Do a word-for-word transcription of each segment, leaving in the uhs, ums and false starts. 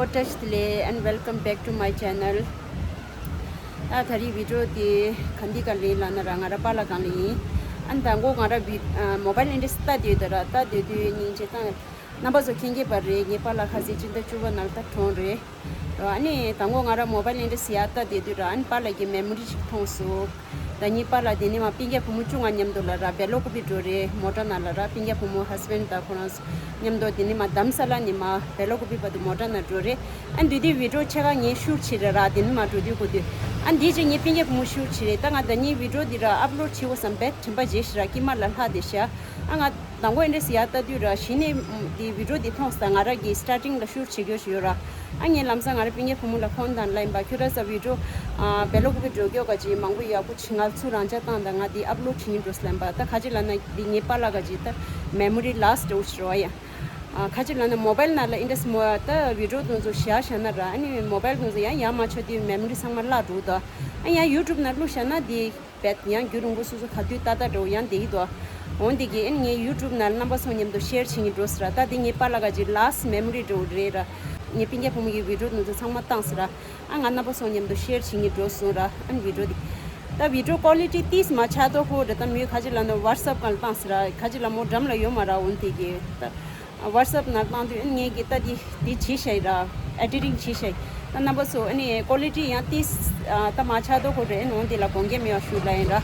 བཀྲ་ཤིས་བདེ་ལེགས། And welcome back to my channel. ད་ད་རེས་བི་ཌི་ཡོ་དེ་ག་འདི་ག་ལེན་ལབ་ན་ར་ང་ར་པཱ་ལགས་སྒང་ལ་ཡིན། ཨ་ནི་ད་མགོ་ང་ར་བི་ཨ་མོ་བཱལ་ཨེ་འདྲས་ལྟ་དུས་ད་ར་ལྟ་དུས་དུས་སྙིང་རྗེ་བཏང་། རྣམ་པ་ཚོ་མཁྱེན་གྱི་པ་རེད། ངའི་པཱ་ལགས་ཁ་སང་སྤྱི་ཟླ་བཅུ་པ་ནང་ལ་ད་གྲོངས་རེད། ཨ་ནི་ད་མགོ་ང་ར་མོ་བཱལ་ཨེ་འདྲས་ཡར་ལྟ་དུས་དུས་ར་ཨ་ནི་པཱ་ལགས་ཀྱི་མེ་མོ་རི་ཞིག་མཐོང་སོང་། ད་ངའི་པཱ་ལགས་དེ་ནས་མར་སྤུན་ཀྱག་བུ་མོ་བཅུ་ལྔ་མཉམ་དུ་ལ་ར་སྦེ་ལ་ཀོ་པི་འགྲོ་རེད། མོ་ཊ་ནང་ལ་ར་སྤུན་ཀྱག་བུ་མོ་ཧས་བྷེན་ཌི་དང་ཁོ་རང་མཉམ་དུ་དེ་ནས་མར་དྷརམ་ས་ལ་ནས་མར་སྦེ་ལ་ཀོ་པི་བར་དུ་མོ་ཊ་ནང་འགྲོ་རེད། ཨ་འདི་དུས་བི་ཌི་ཡོ་ཕྱེད་ཀ་ངས་ཤུཊ་བྱས་རེད་ར། དེ་ནས་མར་འགྲོ་དུས་གོ་དུས་ཨ་འདི་རྗེས་ངའི་སྤུན་ཀྱག་བུ་མོ་ཤུཊ་བྱས་རེད། ད་ང་ད་ངའི་བི་ཌི་ཡོ་འདི་ར་ཨབ་ལོཌ་བྱེད་དགོས་བསམ་པས་དྲན་པ་བརྗེད་ཤག་ར། སྐྱེས་མ་ལ་ལྷག་བསྡད་ཤག་ཨ་ང་དང་པོ་ཨེ་འདྲས་ཡར་ལྟ་དུས་ར་གཞི་ནས་འདི་བི་ཌི་ཡོ་འདི་མཐོང་སོང་། ང་ར་གི་སི་ཊར་ཊིང་ལ་ཤུཊ་བྱེད་རྒྱུ་ཞིག་ཡོད་ར། ཨ་ངས་ལམ་སང་ང་ར་སྤུན་ཀྱག་བུ་མོ་ལ་ཕོན་བཏང་ལབ་ཡིན་པ། ཁྱོད་ར་ས་བི་ཌི་ཡོ་ཨ་སྦེ་ལ་ཀོ་པི་འགྲོ་རྒྱུ་ག་ཅིག་མང་པོ་ཡག་པོ་བྱེད། ང་ཚུར་རང་འཇགས་བཏང་དང་ང་འདི་ཨབ་ལོཌ་བྱེད་སྙིང་འདོད་ལབ་ཡིན་པ། ད་ག་ཅི་ལབ་ན་འདི་ངའི་པཱ་ལགས་ག་ཅིག་ད་མེ་མོ་རི་ལཱ་སི་ཊི་འདྲ་བོ་ཞིག་རེད་པ་ཡ། ཨ་ག་ཅི་ལབ་ན་མོ་བཱལ་ནང་ལ་ཨེ་འདྲས་མོ་ད་བི་ཌི་ཡོ་དེ་ཚོ་བཞག་བཞག་ན་ར། ཨ་ནི་མོ་བཱལ་དེ་ཚོ་ཡང་ཡར་མར་ཆགས་དུས་མེ་མོ་རི་ཚང་མ་བརླག་འགྲོ་གི་འདུག་ཨ་ཡང་ཡུ་ཊུབ་ནང་བླུགས་བཞག་ན་འདི་བེད་ཡང་རྒྱུན་རིང་པོ་སོ་སོ་ག་དུས་ལྟ་ལྟ་འདྲ་བོ་ཡང་བསྡད་ཀྱི་འདུག་འོ་འདི་གིས་ཨ་ནི་ངས་ཡུ་ཊུབ་ནང་རྣམ་པ་ཚོ་མཉམ་དུ་ཤེར་བྱེད་སྙིང་འདོད་སོང་ར། ད་འདི་ངའི་པཱ་ལགས་ག་ཅིག་ལཱ་སི་ཊི་མེ་མོ་རི་འདྲ་བོ་རེད་ར། ངའི་སྤུན་ཀྱག་བུ་མོ་གི་བི་ཌི་ཡོ་དེ་ཚོ་ཚང་མ་བཏང་སོང་ར། ཨ་ང་རྣམ་པ་ཚོ་མཉམ་དུ་ཤེར་བྱེད་སྙིང་འདོད་སོང་ར། ཨ་ནི་བི་ཌི་ཡོ་འདི་ད་བི་ཌི་ཡོ་ཀོ་ལི་ཊི་ཏིས་མར་ཆག་དོ་ཁོ་རེད། ད་མོས་ག་ཅི་ལབ་ན་ཝ་ཊི་སི་ཨེབ་སྒང་ལ་བཏང་སོང་ར། ག་ཅི་ལབ་མོ་འགྲམ་ལ་ཡོད་མ་ར། འོ་འདི་གིས་ད་ཝ་ཊི་སི་ཨེབ་ནང་བཏང་དུས་ཨ་ངས་ཀྱི་ད་འདི་འདི་བྱས་ཤག་ར། ཨེ་ཌི་ཊིང་བྱས་ཤག་ད་རྣམ་པ་ཚོ་ཨ་ནི་ཀོ་ལི་ཊི་ཡང་ཏིས་ཨ་ད་མར་ཆག་དོ་ཁོ་རེད། ཨ་ནི་འོ་འདི་ལ་དགོངས་འགལ་མེད་པ་ཞུ་ལབ་ཡིན་ར།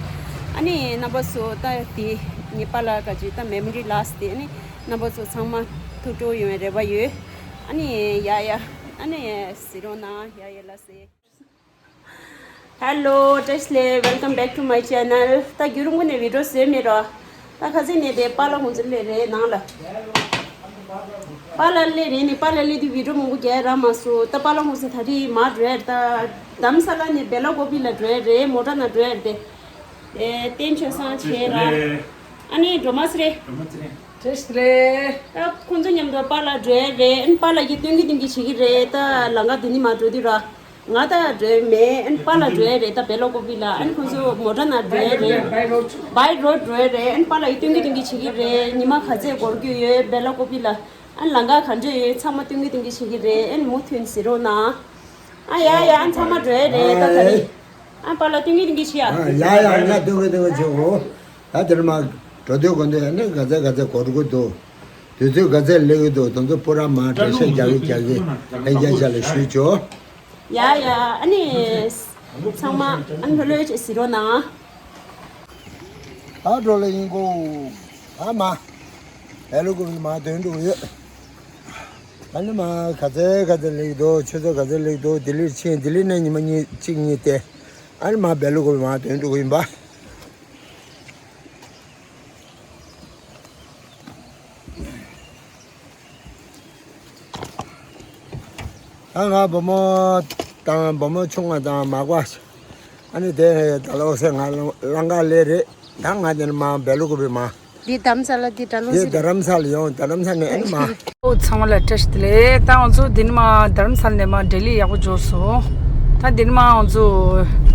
ཨ་ནི་རྣམ་པ་ཚོ་ད་འདི་ངའི་པཱ་ལགས་ག་ཅིག་ད་མེ་མོ་རི་ལཱ་སི་ཊི་དེ་ཨ་ནི་རྣམ་པ་ཚོ་ཚང་མ་ཐུགས་སྤྲོ་ཡོང་བའི་རེ་བ་ཡོད། ཨ་ནི་ཡ་ཡ་ཨ་ནི་གཟིགས་རོགས་གནང་། ཡ་ཡ་ལགས་སེ། ཧེ་ལོ། བཀྲ་ཤིས་བདེ་ལེགས། Welcome back to my channel. ད་རྒྱུན་རིང་པོ་ནས་བི་ཌི་ཡོ་བཟོས་མེད་རོ། ད་ཁ་སང་ནས་དེ་པཱ་ལགས་ཁོང་ཚོ་སླེབས་རེད་ནང་ལ། པཱ་ལགས་སླེབས་རེད་ནི། པཱ་ལགས་སླེབས་དུས་བི་ཌི་ཡོ་མང་པོ་རྒྱག་རག་མ་སོང་། ད་པཱ་ལགས་ཁོང་ཚོ་ད་རེས་མར་འགྲོ་ཡ་རེད། ད་དྷརམ་ས་ལ་ནས་སྦེ་ལ་ཀོ་པི་ལ་འགྲོ་ཡ་རེད། མོ་ཊ་ནང་འགྲོ་ཡ་རེད་དེ། ཨེ་རྟེན་མཆོག་བཟང་བྱས་ར། ཨ་ནི་སྒྲོལ་མ་ཚེ་རིང་། བཀྲ་ཤིས་བདེ་ལེགས། ད་ཁོང་ཚོ་མཉམ་དུ་པཱ་ལགས་འགྲོ་ཡ་རེད། ཨ་ནི་པཱ་ལགས་ཀྱིས་སྟོན་གི་སྟོན་གི་བྱེད་ཀྱི་རེད། ད་ལམ་ཁ་འདི་ནས་མར་འགྲོ་དུས་ར། ང་ད་འགྲོ་ཡ་མེད། ཨ་ནི་པཱ་ལགས་འགྲོ་ཡ་རེད། ད་སྦེ་ལ་ཀོ་པི་ལ། ཨ་ནི་ཁོང་ཚོ་མོ་ཊ་ནང་འགྲོ་ཡ་རེད། བའི་རོཌ་འགྲོ་ཡ་རེད། ཨ་ནི་པཱ་ལགས་ཀྱིས་སྟོན་གི་སྟོན་གི་བྱེད་ཀྱི་རེད། ཉི་མ་ག་ཚད་འགོར་རྒྱུ་ཡོད། སྦེ་ལ་ཀོ་པི་ལ། ཨ་ནི་ལམ་ཁ་ག་འདྲ་ཡོད་ཚང་མ་སྟོན་གི་སྟོན་གི་བྱེད་ཀྱི་རེད། ཨ་ནི་མུ་མཐུད་གཟིགས་རོགས་གནང་། ཨ་ཡ་ཡ། ཨ་ནི་ཚང་མ་འགྲོ་ཡ་རེད། ད་ད་རེད། ཨ་པཱ་ལགས་སྟོན་གི་སྟོན་གི་བྱེད་ཡ། ཨ་ཡ་ཡ། ང་སྟོན་གི་སྟོན་གི་བྱེད་འོ། ད་དེར་མར་འགྲོ་དུས་གོ་འདི་ནི་ག་ཚད་ག་ཚད་འགོར་གི་འདུག་དུས་ཚོད་ག་ཚད་སླེབས་ཀྱི་འདུག་དེ་ཚོ་པུ་ར་མར་འགྲེལ་བཤད་རྒྱག་གི་རྒྱག་གི་ལྷན་རྒྱས་ཆ་ལ་ཞུས་ཆོག་ཡ་ཡ། ཨ་ནི་ཚང་མ་ཨ་ནི་ལྷོད་ལྷོད་བྱས་གཟིགས་རོགས་གནང་། ད་འགྲོ་ལ་ཡིན་གོ་ཨ་མ། ཨེ་ལོ་གོ་མ་དོན་འགྲོ་ཡོད། ཨ་ནི་མར་ག་ཚད་ག་ཚད་སླེབས་འདུག་ཆུ་ཚོད་ག་ཚད་སླེབས་འདུག་ལྡི་ལིར་ཕྱིན། ལྡི་ལི་ནས་ཉི་མ་གཉིས་གཅིག་གཉིས་ཏེ། ཨ་ནི་མར་སྦེ་ལ་ཀོ་པི་མར་དོན་འགྲོ་གི་ཡིན་པ། ད་ང་བུ་མོ་དང་བུ་མོ་ཆུང་བ་དང་མག་པ། ཨ་ནི་དེ་ད་ལོ་སེ་ང་ལང་ཀ་ལས་རེད། ད་ང་དེ་ནས་མར་སྦེ་ལ་ཀོ་པི་མར། འདི་དྷརམ་ས་ལ། འདི་ད་ལོ་འདི་སེ། དྷ་རམ་ས་ལ་ཡོང་། དྷ་རམ་ས་ནས་ཨ་ནི་མར། ཨོ་ཚང་མ་ལ་བཀྲ་ཤིས་བདེ་ལེགས། ད་ང་ཚོ་འདི་ནས་མར་དྷ་རམ་ས་ལ་ནས་མར་ལྡི་ལི་ཡག་པོ་འབྱོར་སོང་། ད་འདི་ནས་མར་ང་ཚོ་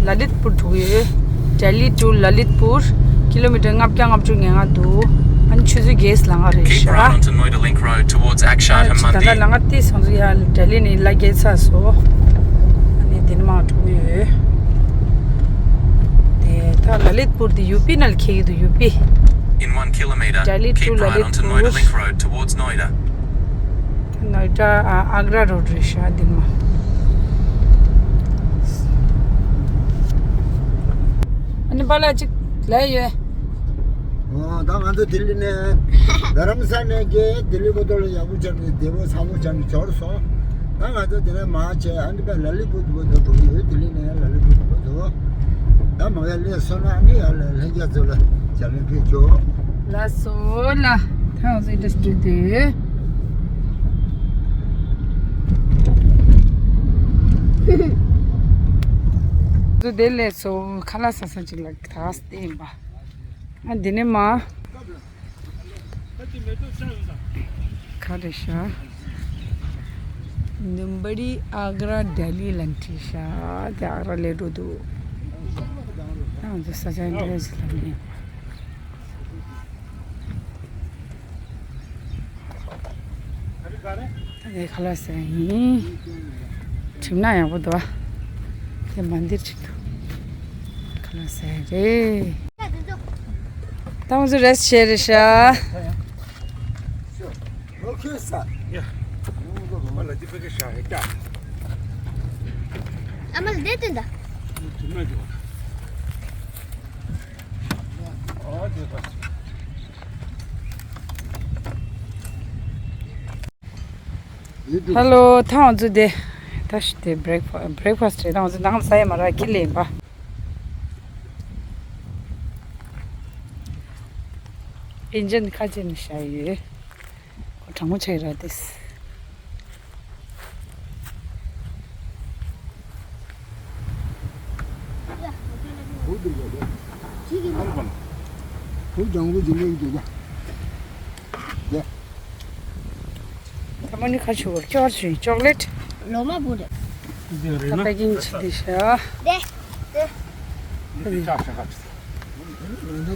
ལ་ལིད་པུར་འགྲོ་གི་ཡོད། ལྡི་ལི་ཊུ་ལ་ལིད་པུར་ཀི་ལོ་མི་ཊར་ལྔ་བརྒྱ་ལྔ་བཅུ་ང་ལྔ་འདུག་ཨ་ནི་ཆུ་ཚོད་བརྒྱད་ལ་ང་རེད་ཤག Keep right onto Moyda Link Road towards Akshat and ད་ལྟ་Mandi. ལ་ང་ཏི་སང་ཚོ་ཡ་ལྡི་ལི་ནས་ལ་རྒྱལ་ཚར་སོང་། ཨ་ནི་འདི་ནས་མར་འགྲོ་གི་ཡོད། དེ་ད་ལ་ལིད་པུར་དེ་ཡུ་པི་ནང་ལ་ཁེལ་གྱི་འདུག་ཡུ་པི། In one kilometer, Delhi to keep right onto Lalitpur. Noida Link Road towards Noida. Noida, ཨ་ཨག་ར་རོ་ཌི་རེད་ཤག་འདི་མ། ཨ་ནི་པཱ་ལགས་ཅིག་ལས་ཡོད། ཨོ། ད་ང་ཚོ་ལྡི་ལི་ནས་དྷ་རམ་ས་ནས་ཀྱི་ལྡི་ལི་བར་དུ་ལ་ཡག་པོ་བྱས་ནས་བདེ་པོ་ཚ་པོ་བྱས་ནས་འབྱོར་སོང་། ད་ང་ཚོ་དེ་ནས་མར་བྱས་ཨ་ནི་པ་ལ་ལི་པུར་བར་དུ་འགྲོ་གི་ཡོད། ལྡི་ལི་ནས་ལ་ལི་པུར་བར་དུ། ད་མ་བས་ལས་སོང་ན་ཨ་ནི་ཡར་ལ་ལྷན་རྒྱས་ཚོ་ལ་ཞལ་ལས་ཕུལ་ཆོག་ལགས་སོ་ལགས། ད་ང་ཚོ་ཨིན་ཌ་སི་ཊི་རི་དེ། ཚོ་དེ་ལས་སོ་ཁ་ལག་ཟ་ས་ཅིག་ལ་ད་བལྟས་ཡིན་པ། ཨ་འདི་ནས་མ། ག་རེ་ཤག་ནུམ་བ་རི་ཨག་ར་ལྡི་ལི་ལ་འཁྲིད་ཤག་དེ་ཨག་ར་ལས་འགྲོ་འདུག་ང་ཚོ་ས་ཆ་འདི་ལ་ཞིག་ལ་མེད། ད་ལྟའི་ཁ་ལག་ཟ་ཡིན། གྲིམ་ན་ཡག་པོ་འདུག་ཨ། དེ་མ་འདིར་ཅིག་འདུག་ཁ་ལག་ཟ་ཡ་རེད། ད་ང་ཚོ་རེ་སི་བྱས་རེད་ཤག་ཧེ་ལོ། ད་ང་ཚོ་དེ་ད་ཤི་དེ་བྷི་རེག་ཕ་བྷི་རེག་ཕ་སི་ཊི་རེད། ད་ང་ཚོ་ནང་ལ་ཟ་ཡ་མ་རག་ཁྱི་ལས་ཡིན་པ། ཨིན་ཇན་ཁ་ཅན་ནི་ཤ་ཡོད། ཁོ་གྲང་མོ་ཆེ་ར་དེས། ད་མ་ནི་ཁ་ཆུ་བར་ཅོར་ཆུ་ཅོག་ལེ་ཊི། ལོ་མ་བུ་རེད། ད་པེ་ཀིང་བྱེད་དེ་ཤ། དེ། དེ།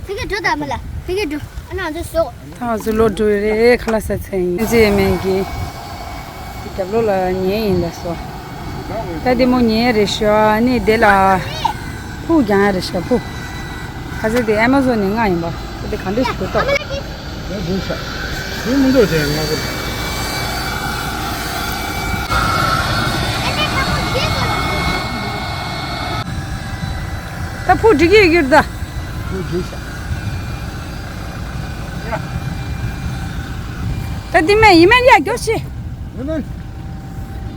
ཕ་གི་འགྲོ་ད་མ་ལ། ཕ་གི་འགྲོ། ཨ་ན་འདི་སོ། ད་ང་ཚོ་ལོག་འགྲོ་རེད། ཁ་ལག་ཟ་ཚར་ཡིན། ཅི་མིན་གྱི་རྒྱབ་ལོགས་ལ་ཉལ་ཡིན་ལ་སོ། ད་དེ་མོ་ཉལ་རེད་ཤག་ཨ་ནི་དེ་ལ་ཕུག་རྒྱང་ཡ་རེད་ཤག་ཕུག་ཁ་ཟས་དེ་ཨེ་མ་ཟོན་ནས་མངགས་ཡིན་པ། ད་དེ་ག་འདྲ་ཞིག་འདུག་ལྟ། དེ་འདུག་ཤག་དེ་མི་འདུག་དེ་ང་གོ། ད་ཕུག་འགྲིག་གི་ཡོད་ཀྱི་རེད་ད། ཕུག་འགྲིག་ཤག་ད་འདི་མེད་ཡིན་མེད་ཡ་མགྱོགས་ཤིག་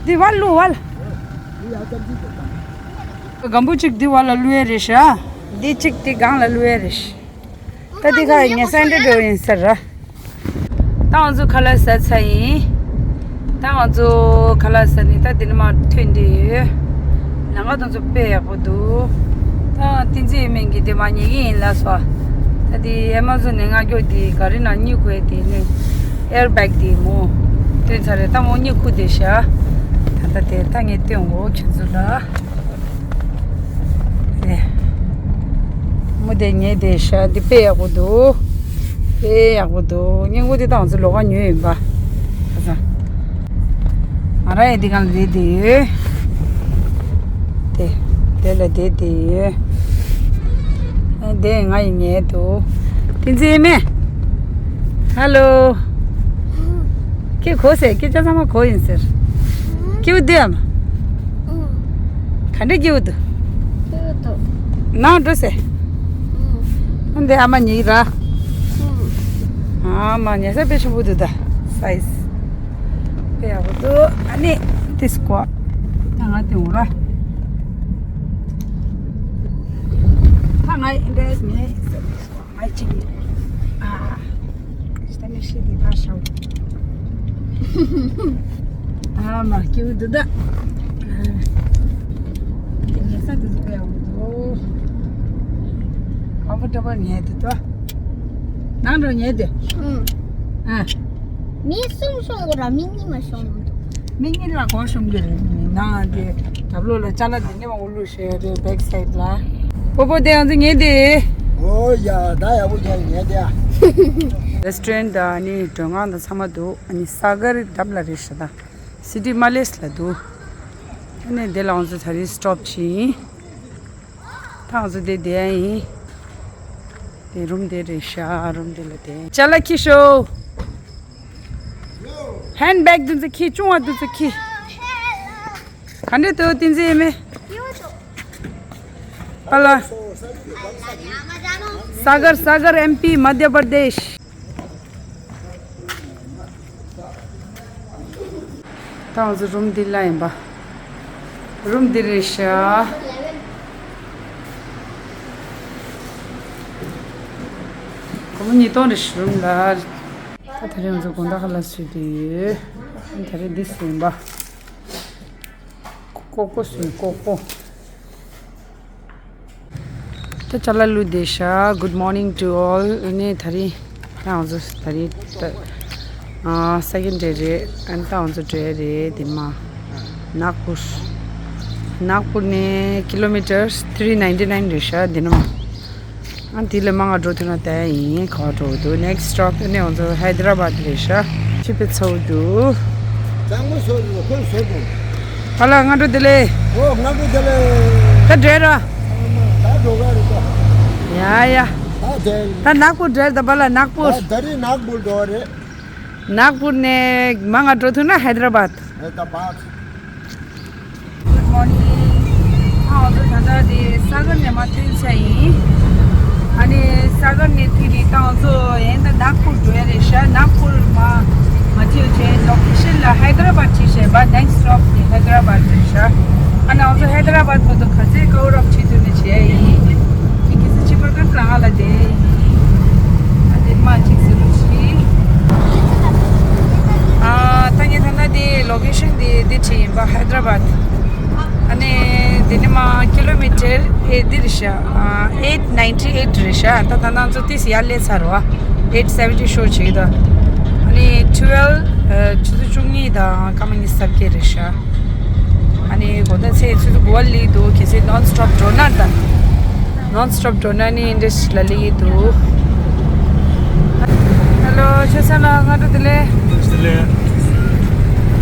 འདི་བ་ལུ་བ་ལ། སྒམ་པོ་གཅིག་འདི་བ་ལ་བླུག་ཡ་རེད་ཤག་འདི་གཅིག་འདི་སྒང་ལ་བླུག་ཡ་རེད་ཤག་ད་འདི་ཁ་ངས་སེན་ཏྲེ་འགྲོ་ཡིན་ཟེར་ར། ད་ང་ཚོ་ཁ་ལག་ཟ་ཚར་ཡིན། ད་ང་ཚོ་ཁ་ལག་ཟ་ནས་ད་འདི་ནས་མར་ཐོན་འདི་ཡོད། ལམ་ཁ་དེ་ཚོ་དཔེ་ཡག་པོ་འདུག་ད་བསྟན་འཛིན་ཡེ་མིན་གྱིས་དེ་མར་ཉལ་གྱི་ཡིན་ལབ་སོང་། ད་དེ་ཨེ་མ་ཛོན་ནས་མངགས་རྒྱུ་དེ་ག་རེ་ན་གཉིད་ཁུག་དེ་ནས་ཨེར་བེག་དེ་མོ་སྟོན་ཚར་རེད། ད་མོ་གཉིད་ཁུག་བསྡད་ཤག་ད་ད་དེ་ད་ངས་སྟོན་གོ་ཁྱེད་ཚོ་ལ། རེད། མོ་དེ་ཉལ་བསྡད་ཤག་འདི་དཔེ་ཡག་པོ་འདུག་དཔེ་ཡག་པོ་འདུག་སྔས་མགོ་དེ་ད་ང་ཚོ་ལོགས་ཀ་ཉོས་ཡིན་པ། ཁ་སང་། ང་རང་ཡང་འདི་གང་ལ་བསྡད་བསྡད་ཡོད། དེ། དེ་ལ་བསྡད་བསྡད་ཡོད། ཨ་དེ་ང་ཡི་ཉལ་འདུག་བསྟན་འཛིན་ཡེ་མིན། ཧ་ལོ། ཁྱེད་གོ་ཟེར། ཁྱེད་ཅག་ཚང་མ་གོ་ཡིན་ཟེར། སྐྱིད་པོ་འདུག་ཨམ། ག་འདྲ་སྐྱིད་པོ་འདུག་ནང་འགྲོ་ཟེར། འདི་ཨ་མ་ཉལ་ར། ཨ་མ་ཉལ་ས་དཔེ་ཆེན་པོ་འདུག་ད། སའི་ཛི་དཔེ་ཡག་པོ་འདུག་ཨ་ནི་འདི་སྐོར། ད་ང་དེ་འོ་ར། ད་ང་འདྲེས་མེད། ང་གཅིག་ཡིན། ཨ། ད་ནི་ཤི་དེ་ཕར་ཤོག་ཨ་མ་སྐྱིད་པོ་འདུག་ད། ཨ། དེ་ཉལ་ས་དེ་ཚོ་དཔེ་ཡག་པོ་འདུག་ཁོམ་ཕོར་ཊེ་བལ་ཉལ་དེ་འདུག་ནང་འགྲོ་ཉལ་དེ། ཨུ། ཨ། མི་གསུམ་ཤོང་དགོས་ར་མི་གཉིས་མ་ཤོང་མི་འདུག་མི་གཉིས་ལ་གོ་ཤོང་གི་རེད། ནང་དེ་གྲབ་ལོ་ལ་ཅ་ལག་དེ་ནས་མང་པོ་བླུགས་བཞག་རེད་བེག་སའིད་ལ། པོ་པོ་དེ་ང་ཚོ་ཉལ་དེ། ཨོ་ཡ་ད་ཡག་པོ་ཉལ་ཉལ་དེ་ཨ། རེ་སི་ཊོ་རན་ཊི་དང་ཨ་ནི་མགྲོན་ཁང་དང་ཚང་མ་འདུག་ཨ་ནི་ས་གར་ཌབ་ལ་རེད་ཤག་ད། སི་ཊི་མ་ལེ་སི་ལ་འདུག་ཨ་ནི་དེ་ལ་ང་ཚོ་ད་རེས་སི་ཊོབ་བྱས་ཡིན། ད་ང་ཚོ་དེ་བསྡད་ཡིན། དེ་རུམ་དེ་རེད་ཤག་རུམ་དེ་ལ་བསྡད། ཅ་ལག་འཁྱེར་ཤོག་ཧེན་ཌི་བེག་དེ་ཚོ་འཁྱེར། ཆུང་བ་དེ་ཚོ་འཁྱེར། ག་འདྲ་འདུག་བསྟན་འཛིན་ཡེ་མིན། ཨ་ལ། སཱ་གར། སཱ་གར་ཨེམ་པི། མ་དྷྱ་པར་དེཤ། ད་ང་ཚོ་རུམ་འདི་ལ་ཡིན་པ། རུམ་འདི་རེད་ཤག་སྒོར་མོ་ཉིས་སྟོང་རེད་ཤག་རུམ་ལ། ད་དེ་རིང་ང་ཚོ་དགོང་དག་ཁ་ལག་བཟོས་བསྡད་ཡོད། ད་རེས་འདི་བཟོས་ཡིན་པ། ཀོ་ཀོ་བཟོས། ཀོ་ཀོ། ད་ཅ་ལག་བླུགས་བསྡད་ཤག Good morning to all. ཨ་ནི་ད་རིང་ང་ཚོ་ད་རིང་ད་ཨ་སེ་ཀེན་ཌེ་རེད། ཨ་ནི་ད་ང་ཚོ་འགྲོ་ཡ་རེད་དེ་མ། ནག་པུར། ནག་པུར་ནས་ཀི་ལོ་མི་ཊར་three ninety nine རེད་ཤག་འདི་ནས་མ། ཨ་དེ་ལས་མང་ང་འགྲོ་ཐུབ་ན་བསྡད་ཡིན། ག་པར་འགྲོ་འདུག Next stop ཨ་ནི་ང་ཚོ་ཧའི་ད་ར་བཱད་རེད་ཤག་ཆུ་ཚོད་ཚ་པོ་འདུག་གཙང་མ་བཟོས་རེད། ཁོས་བཟོས་འདུག་ཨ་ལ། སྔ་དྲོ་བདེ་ལེགས། ཨོ། སྔ་དྲོ་བདེ་ལེགས། ད་འགྲོ་ར། ད་འགྲོ་ག་རེད་ད། ཡ་ཡ། ད་དེ། ད་ནག་པུར་འགྲོ་ར། ད་པ་ལ་ནག་པུར། ད་ད་རེས་ནག་པུར་འགྲོ་རེད། ནག་པུར་ནས་མ་ང་འགྲོ་ཐུབ་ན་ཧའི་དར་བཱད། ཧའི་དར་བཱད། Good morning. ཨ་ང་ཚོ་ད་ལྟ་དེ་ས་གར་ནས་མར་ཐོན་ཚར་ཡིན། ཨ་ནི་ས་གར་ནས་ཐོན་ནས་ད་ང་ཚོ་ཡན་ད་ནག་པུར་འགྲོ་ཡ་རེད་ཤག་ནག་པུར་མ་མ་ཐོན་བྱས་ལོ་ཀེ་ཤན་ལ་ཧའི་དར་བཱད་བྲིས་བཞག་པ། next stop དེ་ཧའི་དར་བཱད་རེད་ཤག་ཨ་ནི་ང་ཚོ་ཧའི་དར་བཱད་བར་དུ་ག་ཚོད་ཀ་བར་ཨབ་བྱེད་ཐུབ་ན་བྱས་ཡིན། ཁྱེད་ཀྱིས་ཅི་པར་ཀར་ལ་ང་ལ་དེ་ཡིན། ཨ་དེ་མ་གཅིག་ཟེར་རོགས་ཞིག་ཨ་ད་ངས་ད་ལྟ་དེ་ལོ་ཀེ་ཤན་དེ་དེ་བྲིས་ཡིན་པ། ཧའི་དར་བཱད། ཨ་ནི་དེ་ནས་མར་ཀི་ལོ་མི་ཊར་ཨེ་འདི་རེད་ཤག་ཨ་eight ninety eight རེད་ཤག་ད་ད་ང་ཚོ་ཏོག་ཙམ་ཡར་སླེབས་ཚར་རེད་པ། eight seventy ཤོ་བྱེད་ཀྱི་འདུག་ཨ་ནི་twelve ཆུ་ཚོད་བཅུ་གཉིས་དང་སྐར་མ་ཉི་ཤུ་རྩ་བརྒྱད་རེད་ཤག་ཨ་ནི་དགོང་དག་ཚེས་ཆུ་ཚོད་དགུ་པ་སླེབས་འདུག་གལ་སྲིད་ནོན་སི་ཊོབ་འགྲོ་ན་ད། ནོན་སི་ཊོབ་འགྲོ་ན་ནི་འདི་འདྲ་ཞིག་ལ་སླེབས་ཀྱི་འདུག་ཧེ་ལོ། ཆོས་སེང་ལགས། སྔ་དྲོ་བདེ་ལེགས། བདེ་ལེགས།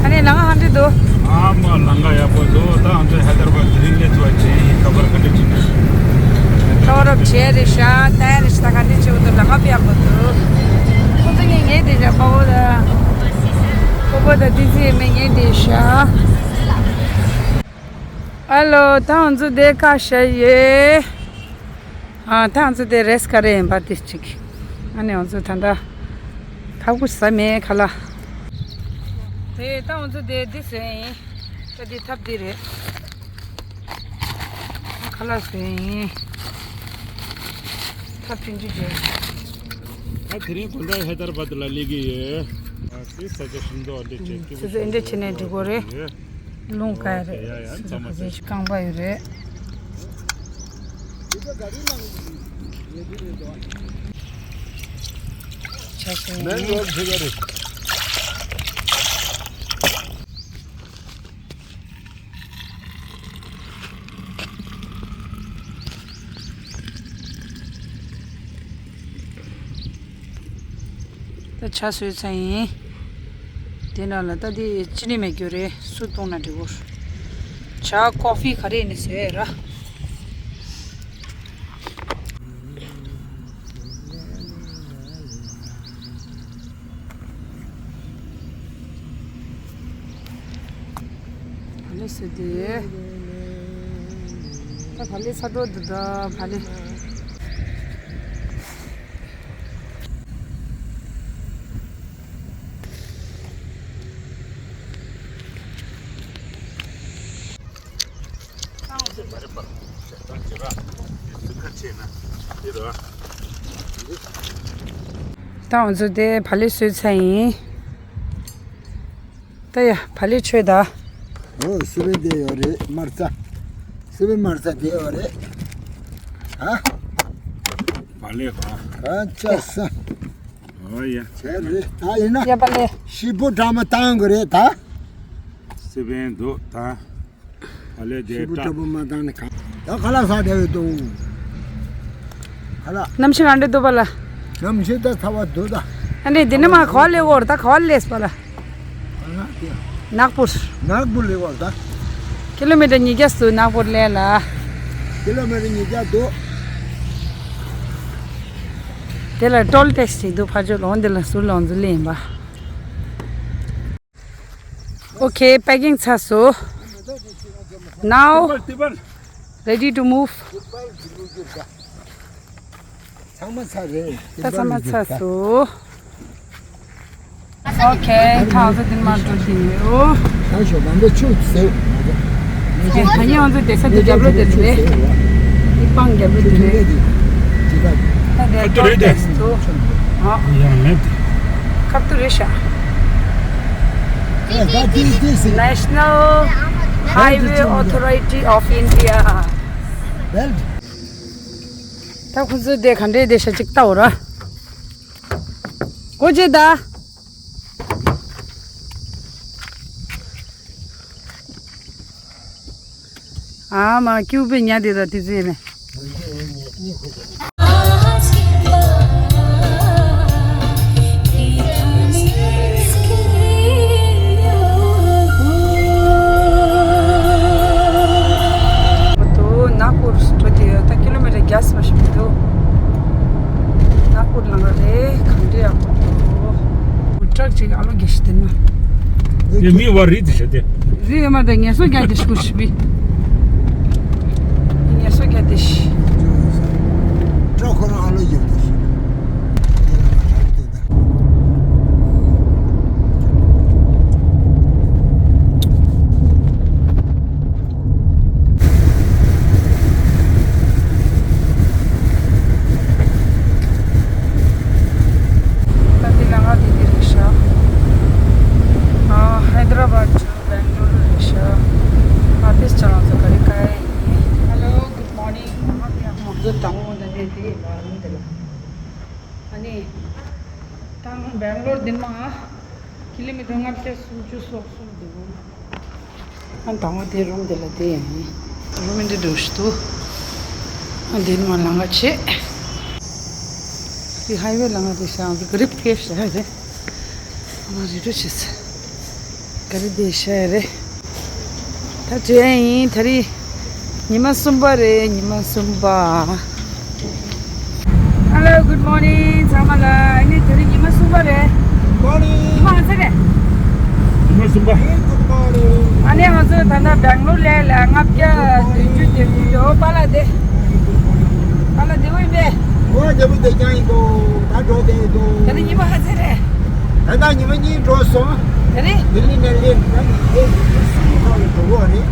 ཨ་ནི་ལམ་ཁ་ག་འདྲ་འདུག་ཨ་མ་ལམ་ཁ་ཡག་པོ་འདུག་ད་ང་ཚོ་ཧའི་དར་བཱད་དེ་རིང་སླེབས་ཚར་བ་བྱས་ཡིན། ཁ་པར་ག་འདྲ་བྱེད་ན། ཁ་པར་བྱས་རེད་ཤག་ད་རེད་ཤག་ད་ག་འདྲ་བྱེད་འདུག་ལམ་ཁ་དཔེ་ཡག་པོ་འདུག་ཁོང་ཚོ་ངས་ངའི་དེ་ཞག་པ་བོ་ད། པ་བོ་ད་དེ་ཚེ་མེད་ངའི་དེ་ཞག་ཨ་ལོ། ད་ང་ཚོ་དེ་ཀ་ཤ་ཡེ། ཨ་ད་ང་ཚོ་དེ་རེས་ཀ་རེ་ཡིན་པ་དེ་གཅིག་ཨ་ནི་ང་ཚོ་ད་ལྟ་ཐབ་ཀུ་ཟ་མེད་ཁ་ལག་དེ་ད་ང་ཚོ་དེ་འདི་ཟོས་ཡིན། ད་འདི་ཐབ་འདི་རེད། ཁ་ལག་ཟོས་ཡིན། ཐབ་ཆུང་ཆུང་བྱས། ད་དེ་རིང་དགོང་དག་ཧའི་དར་བཱད་ལ་སླེབས་ཀྱི་ཡོད། ཨ་དེ་ས་ཆ་ཤིན་ཏུ་འདི་བྱས་སྐྱིད་པོ། སོ་སོ་འདི་འདྲ་བྱས་ནས་འགྲིག་གོ་རེད། ལུང་བཀལ་རེད། ཡ་ཡ། སོ་སོ་ག་ཚོད་ཅིག་རྐང་པ་ཡོད་རེད། ཆ་ཤས། ད་ཇ་བཟོས་ཚར་ཡིན། དེ་ནང་ལ་ད་དེ་ཅི་ནས་མེད་རྒྱུ་རེད། སུ་བཏུང་ན་འགྲིག་གོ་ཇ་ཀོ་ཕི་ག་རེ་ནས་བཟོས་ར། བ་ལེ་སི་དེ། ད་བ་ལེ་ཚ་འགྲོ་འདུག་ད་བ་ལེ། ད་ང་ཚོ་དེ་བ་ལེ་བཟོས་ཚར་ཡིན། ད་ཡ་བ་ལེ་མཆོད་ད། ཨོ་སི་པན་དེ་ཡོད་རེད། མར་ཚ། སི་པན་མར་ཚ་དེ་ཡོད་རེད། ཨ། བ་ལེ་ག་ཨ་ཅག་ས། ཨོ་ཡ། བྱས་རེད་ད། ཡིན་ན་ཡ་བ་ལེ། ཤི་བོ་འདྲ་མ་བཏང་གི་རེད་ད། སི་པན་འདུག་ད། ཨ་ལས་ཤི་བོ་ཏྲ་བོ་མ་བཏང་ནི་གང་། ད་ཁ་ལག་ཟ་བསྡད་ཡོད་དོ། ཁ་ལག་གནམ་གཤིས་ག་འདྲ་འདུག་པ་ལ། གནམ་གཤིས་ད་ཚ་བ་འདུག་ད། ཨ་ནི་འདི་ནས་མར་ག་པར་སླེབས་ཀྱི་ཡོད་རེད་ད། ག་པར་སླེབས་པ་ལ། ཨ་ན་དེ། ནག་པུར། ནག་པུར་སླེབས་ཀྱི་ཡོད་རེད་ད། ཀི་ལོ་མི་ཊར་ཉིས་བརྒྱ་ཙམ་འདུག་ནག་པུར་སླེབས་ལ། ཀི་ལོ་མི་ཊར་ཉིས་བརྒྱ་འདུག་དེ་ལ་ཊོལ་ཊེག་སི་ཅིག་འདུག་ཕར་ཕྱོགས་ལ། འོ་འདི་ལ་ཟུར་ལ་འོ་འདི་སླེབས་ཡིན་པ། Okay, packing ཚར་སོང་། Now ready to move. ཚང་མ་ཚར་རེད། ད་ཚང་མ་ཚར་སོང་། Okay, ད་ང་ཚོ་འདི་མར་འགྲོ་བཞིན་ཡོད། ད་ཞོགས་པ་འདི་ཆུ་ཟེར། ཨེ། ད་ངས་ང་ཚོ་བསྡད་ས་འདི་རྒྱབ་ལོགས་དེ་རེད། འདི་སྤང་རྒྱབ་ལོགས་དེ་རེད། ད་དེ་ཁ་ཐུག་རེད་དེ། ཨ། ཡང་མེད་དེ། ཁ་ཐུག་རེད་ཤག National Highway Authority of India. ད་ཁོ་ཚོ་དེ་ག་འདྲས་བསྡད་ཤག་ཅིག་ལྟ་འོ་ར། སྒོ་ཕྱེ་ད། ཨ་མ། སྐྱིད་པོ་ཉལ་བསྡད་ད་དེ་ཚོ་ཡིན་ནས། དེ་མི་བ་རི་དེ་བྱས་ཏེ། རི་ཡོད་མ་རེད། ངལ་གསོ་རྒྱག་དེ་ཤི་གུ་ཤི་བི། ངལ་གསོ་རྒྱག་དེ་ཤི། བྲོ་ཁོ་རང་ཨ་ལོ་ཡོད་དེ་ཤི། ད་འདི་ལ་ང་འདི་འདི་རེད་ཤག་ཨ། ཧའི་ད་ར་བྷ་ཌི་ཊུ་བེང་ལོར་རེད་ཤག་ཨ་ཕིས་ཅ་ལག་ཚོ་ག་རེ་ག་ཡིན། Hello, good morning. ང་ཚོ་དང་པོ་འདི་ནས་དེ་ལ་ནི་དེ་ལ། ཨ་ནི། ད་ང་བེང་ལོར་འདི་མ། ཀི་ལོ་མི་ཊར་ལྔ་བརྒྱ་སུམ་ཅུ་སོ་གསུམ་འདུག་ཨ་དང་པོ་དེ་རུམ་དེ་ལ་དེ་ཡིན། རུམ་འདི་འདུག་ཤི་འདུག་ཨ་འདི་མ་ལང་ག་ཆེ། དེ་ཧའི་ཝེ་ལང་ག་དེ་ཤ་འདི་ག་རིབ་ཁེ་ཤ་རེད། ཨ་མ་རི་རུ་ཆེ་སི། ག་རི་དེ་ཤ་རེད། ད་དྲན་ཡིན་ད་རི། ཉི་མ་གསུམ་པ་རེད། ཉི་མ་གསུམ་པ། Hello, good morning. ཚང་མ་ལ་ཨ་ནི་དེ་རིང་ཉི་མ་གསུམ་པ་རེད། Morning. ཉི་མ་ག་ཚོད་རེད། ཉི་མ་གསུམ་པ། Hey, good morning. ཨ་ནི་ང་ཚོ་ད་ལྟ་བེང་ལོར་ལ་ལ་ལྔ་བརྒྱ་བདུན་ཅུ་དེ་ཡོད་པ་ལ་དེ། པ་ལ་དེ་འོས་པས། འོ་རྒྱལ་པོ་དེ་ཀྱང་ཡིན་འདུག་ད་འགྲོ་དེ་འདུག་དེ་རིང་ཉི་མ་ག་ཚོད་རེད། ད་ལྟ་ཉི་མ་གཉིས་འགྲོ་སོང་། དེ་རེད། ལྡི་ལི་ནས་སླེབས་ན་ཉི་མ་གསུམ་པ་ལ་འགྲོ་གི་རེད།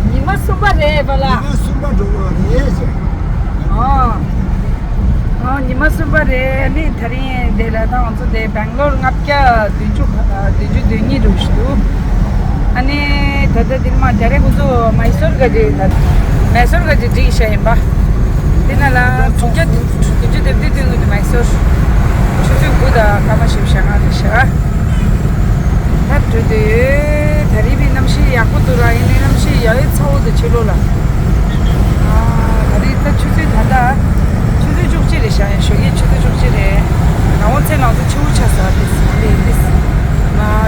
ཉི་མ་གསུམ་པ་རེད་པ་ལ། ཉི་མ་གསུམ་པ་འགྲོ་གི་རེད་ཟེར། ཨོ། ཨོ་ཉི་མ་གསུམ་པ་རེད། ཨ་ནི་དེ་རིང་དེ་ལ་ད་ང་ཚོ་དེ་བེང་ལོར་ལྔ་བརྒྱ་བདུན་ཅུ་བདུན་ཅུ་དོན་གཉིས་འགྲོ་བཞིན་འདུག་ཨ་ནི་ད་ལྟ་འདིར་མ་རྒྱ་རེ་ཁོ་ཚོ་མའི་སོར་ག་ཅིག་ད་མའི་སོར་ག་ཅིག་བསྒྲིགས་བཞག་ཡིན་པ། དེ་ན་ལ་དྲུག་བརྒྱ་དྲུག་ཅུ་དེབ་དེ་སྟོན་གི་འདུག་མའི་སོར། ཆུ་ཚོད་དགུ་དང་སྐར་མ་བཞི་བཅུ་ཞེ་ལྔ་རེད་ཤག་ད་འགྲོ་དུས་ད་རེས་པའི་གནམ་གཤིས་ཡག་པོ་འདུག་ར། ཡིན་ནའི་གནམ་གཤིས་ཡ་ཡོད་ཚ་བོ་འདུག་ཕྱི་ལོགས་ལ། ཨ་ད་རེས་ད་ཆུ་ཚོད་ད་ལྟ་ཆུ་ཚོད་བཅུ་གཅིག་རེད་ཤག་ཡ་ཞོགས་ཀའི་ཆུ་ཚོད་བཅུ་གཅིག་རེད། རང་དབང་ཚེ་ནང་དུ་ཆུ་བོ་ཆགས་ས་དེ་དེ་དེ།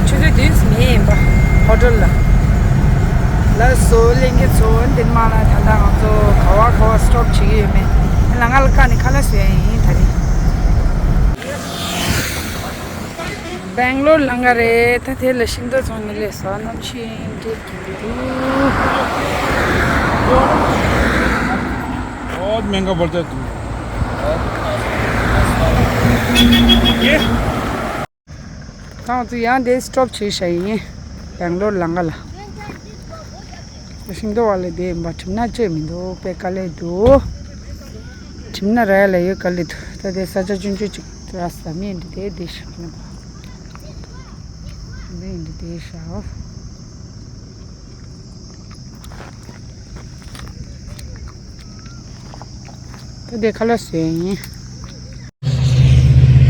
ཆུ་ཚོད་བདུན་ཙམ་ཡིན་པ་ཧོ་ཊེལ་ལ། ལགས་སོ་ལྷན་རྒྱས་ཚོ། འདིར་མ་ལ་ད་ལྟ་ང་ཚོ་ག་བ་ག་བ་སི་ཊོབ་བྱེད་ཀྱི་ཡོད་མེད་ལ་ང་ལ་བཀའ་ནས་ཁ་ལག་བཟོ་ཡ་ཡིན་ད་རེས། བེང་ལོར་ལང་ག་རེད། ད་དེ་ལ་ཤིང་ཏོག་ཚོང་ནི་ལས་སོ་གནམ་གཤིས་འདྲེས་ཀྱི་འདུག་ཨོ་མེང་ག་བོལ་ཏེ་དུ། ད་ང་ཚོ་ཡང་དེ་སི་ཊོབ་བྱས་བཞག་ཡིན། བེང་ལོར་ལང་ག་ལ། ཤིང་ཏོག་བ་ལས་དེ་ཡིན་པ་གྲིམ་ན་བཅོས་མི་འདུག་དཔེ་དཀའ་ལས་འདུག་གྲིམ་ན་ར་ཡ་ལ་ཡོད་དཀའ་ལས་འདུག་ད་དེ་ས་ཆ་ཆུང་ཆུང་ཅིག་ར་ས་མི་འདི་དེ་དེ་ཤག་ནི་པ། འདི་འདི་དེ་ཤག་ད་དེ་ཁ་ལག་བཟོས་ཡིན།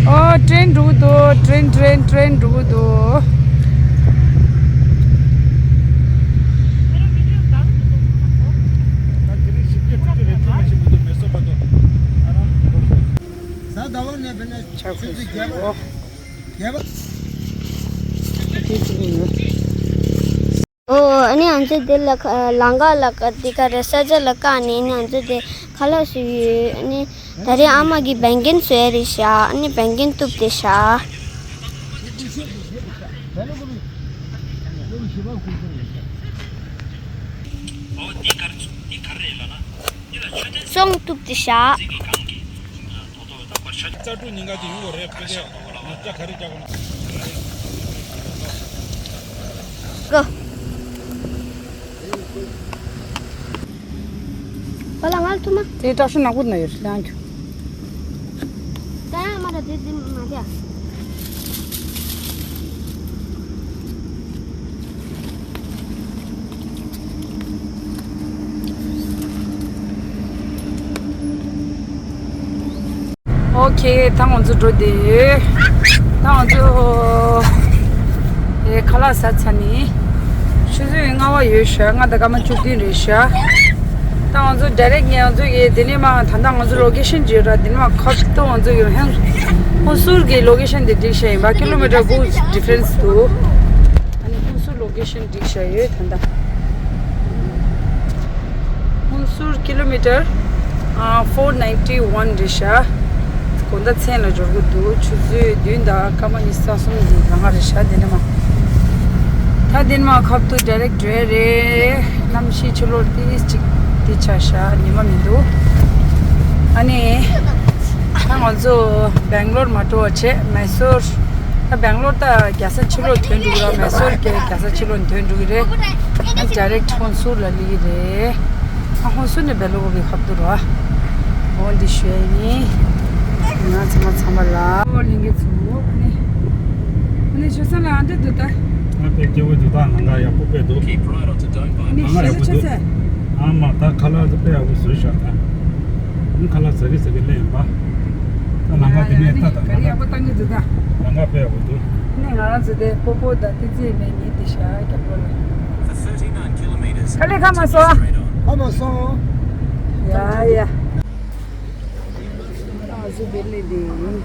ཨོ་ཀྲེན་འགྲོ་གི་འདུག་ཀྲེན་ཀྲེན་ཀྲེན་འགྲོ་གི་འདུག་ཆགས་ཁུལ་སོང་ངོ་། ཨོ། ཨ་ནི་ང་ཚོ་འདི་ལ་ཁ་ལང་ཀ་ལ་ཀ་འདི་ག་རེ་ས་ཆ་ལ་ཀ་ནི་ཨ་ནི་ང་ཚོ་འདི་ཁ་ལག་བཟོས་ཡོད། ཨ་ནི་ད་རེས་ཨ་མ་གིས་བན་རྒན་བཟོས་རེད་ཤག་ཨ་ནི་བན་རྒན་གཏུབ་བསྡད་ཤག་སོང་གཏུབ་བསྡད་ཤག་ཙག་ཕྲུག་ཉིན་ག་ཅིག་ཡོང་གི་རེད་ཕུ་ཏེ། ང་ཅག་ག་རེ་རྒྱག་དགོས་ན། གོ། པ་ལ་ང་ལ་ཐུག་མ། དེ་བཀྲ་ཤིས་ནག་པོ་ན་ཡོད་ལང་རྒྱུ། ད་ཡང་མ་ར་དེ་དེ་མ་ར། ཨོ་ཁེ། ད་ང་ཚོ་འགྲོ་བསྡད་ཡོད། ད་ང་ཚོ་ཨེ་ཁ་ལག་ཟ་ཚར་ནི། ཆུ་ཚོད་ལྔ་པ་ཡོད་ཤག་ལྔ་དང་སྐར་མ་བཅུ་བདུན་རེད་ཤག་ད་ང་ཚོ་ཌའི་རེག་ང་ཚོ་གི་དེ་ནས་མ་ད་ལྟ་ང་ཚོ་ལོ་ཀེ་ཤན་བརྗོད་ར་དེ་ནས་མ་ཁབ་ཏོ་ང་ཚོ་ཡོད་ཧན་ཧུན་སུར་གི་ལོ་ཀེ་ཤན་དེ་བསྒྲིགས་ཤག་ཡིན་པ། ཀི་ལོ་མི་ཊར་དགུ་ཌི་ཕ་རེན་སི་འདུག་ཨ་ནི་ཧུན་སུར་ལོ་ཀེ་ཤན་བསྒྲིགས་ཤག་ཡོད་ད་ལྟ། ཧུན་སུར་ཀི་ལོ་མི་ཊར་ཨ་ཕོར་ནའིན་ཊི་ཝན་རེད་ཤག་དགོང་དག་མཚན་ལ་འབྱོར་གི་འདུག་ཆུ་ཚོད་བདུན་དང་སྐར་མ་ཉི་ཤུ་རྩ་གསུམ་གི་ལ་ང་རེད་ཤག་དེ་ནས་མ། ད་དེ་ནས་མར་ཁ་ཐུག་ཌའི་རེག་འགྲོ་ཡ་རེད། གནམ་གཤིས་ཕྱི་ལོགས་ཏོག་ཙམ་ཅིག་དེ་ཆ་ཤག་ཉི་མ་མི་འདུག་ཨ་ནི་ད་ང་ཚོ་སྦེང་ལོར་མ་འགྲོ་བ་བྱས། མའི་སོར། ད་སྦེང་ལོར་ད་རྒྱལ་ས་ཕྱི་ལོགས་ཐོན་འགྲོ་གི་རེད། མའི་སོར་གྱི་རྒྱལ་ས་ཕྱི་ལོགས་ཐོན་འགྲོ་གི་རེད། ཨ་ཌའི་རེག་ཧོན་སུར་ལ་སླེབས་ཀྱི་རེད། ཨ་ཧོན་སུར་ནས་སྦེ་ལོ་གོ་བི་ཁ་ཐུག་ར། འོ་འདི་ཞུ་ཡ་ཡིན། ང་ཚང་མ་ཚང་མ་ལ། ཨོ་ལིང་གེ་ཚུ། ཨ་ནི། ཨ་ནི་ཞོ་ས་ལ་ཨ་འདྲ་འདུག་ད། ང་དཔེ་སྐྱིད་པོ་འདུག་ད་ནང་ཁ་ཡག་པོ་དཔེ་འདུག་ཨ་ནི་ནང་ཁ་ཞོ་ཡག་ས་པོ་ཆོ་འདུག་ས། ཨ་མ་ད་ཁ་ལག་ཚོ་དཔེ་ཡག་པོ་བཟོས་ཤག་ད། ཨ་ཁ་ལག་ཟ་གི་ཟ་གི་སླེབས་ཡིན་པ། ད་ནང་ཁ་དེ་ནས་ད་ད་ག་རེ་ཡག་པོ་བཏང་གི་འདུག་ད། ནང་ཁ་དཔེ་ཡག་པོ་འདུག་ཨ་ནི་ང་རང་ཚོ་དེ་སྤོ་སྤོ་དང་ཏི་ཙི་མེད་ཉིན་དེ་ཤག་རྒྱབ་ལོགས་ལ། ཁ་ལས་ཁ་མ་སོང་། ཁ་མ་སོང་། ཡ་ཡ། ཨ་ཟུ་བེ་ལི་དེ་ཡིན།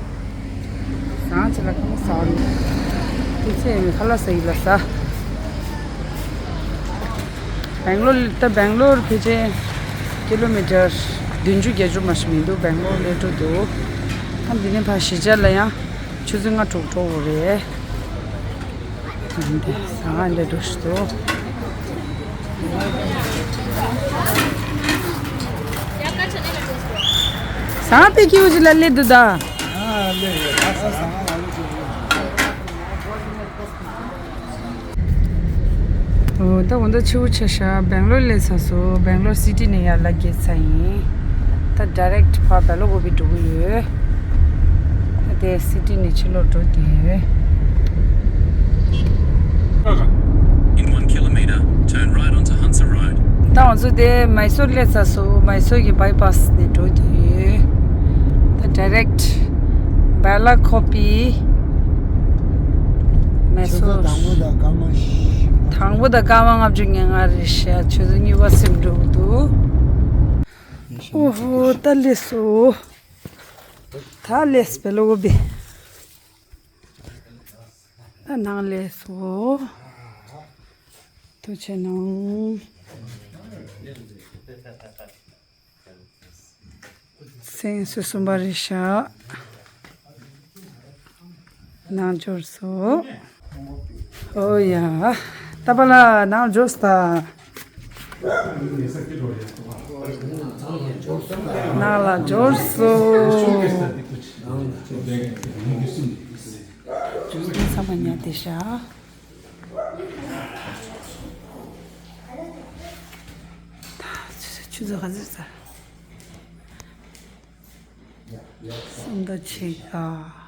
སང་ཆ་ལ་ཁ་མ་སོང་། ཏི་ཙི་མེད་ཁ་ལག་ཟ་ཡི་ལ་ཟ། སྦེང་ལོར་ད་སྦེང་ལོར་ཕལ་ཆེར་ཀི་ལོ་མི་ཊར་བདུན་ཅུ་བརྒྱད་ཅུ་མ་ཞིག་མི་འདུག་སྦེང་ལོར་ལས་འགྲོ་འདུག་ཨ་འདི་ནས་ཕར་གཞིས་ཆགས་ལ་ཡང་ཆུ་ཚོད་ལྔ་དྲུག་འགྲོ་དགོས་རེད། འདི་ཟ་ཁང་ལས་འགྲོ་ཞིག་འདུག་ཟ་ཁང་དཔེ་སྐྱིད་པོ་ཞིག་ལ་སླེབས་འདུག་ད། ཨོ་ད་འོ་ད་ཕྱི་པོ་ཆ་ཤག་སྦེང་ལོར་སླེབས་ཚར་སོང་། སྦེང་ལོར་སི་ཊི་ནས་ཡར་ལ་བརྒལ་ཚར་ཡིན། ད་ཌའི་རེག་ཕར་སྦེ་ལོ་གོ་བི་འགྲོ་གི་ཡོད། ད་དེ་སི་ཊི་ནས་ཕྱི་ལོགས་འགྲོ་དེ་ཡོད། In one kilometer, turn right onto Hunter Road. ད་ང་ཚོ་དེ་མའི་སོར་སླེབས་ཚར་སོང་། མའི་སོར་གྱི་བྷའི་པ་སི་ནས་འགྲོ་དུས་ད་ཌའི་རེག་བེ་ལ་ཁོ་པི་མའི་ཆུ་ཚོད་སོར། དང་པོ་དང་སྐར་མ་བཞི། དང་པོ་དང་སྐར་མ་ལྔ་བཅུ་ང་ལྔ་རེད་ཤག་ཆུ་ཚོད་གཉིས་པ་ཟིན་འགྲོ་གི་འདུག་ཨོ་ཧོ་ད་སླེབས་སོང་། ད་སླེབས་སྦེ་ལོ་གོ་བི། ད་ནང་ལས་སོ། ཐུགས་རྗེ་གནང་། སེང་སུ་གསུམ་པ་རེད་ཤག་ནང་འབྱོར་སོ། ཨོ་ཡ། ད་པ་ལ་ནང་འབྱོར་སོ་ད། ནང་ལ་འབྱོར་སོ། ཆུ་ཚོད་ཉལ་བསྡད་ཤག་ཆུ་ཚོད་ག་ཚོད་ཟ། སུམ་ཟླ་ཕྱེད་ཀ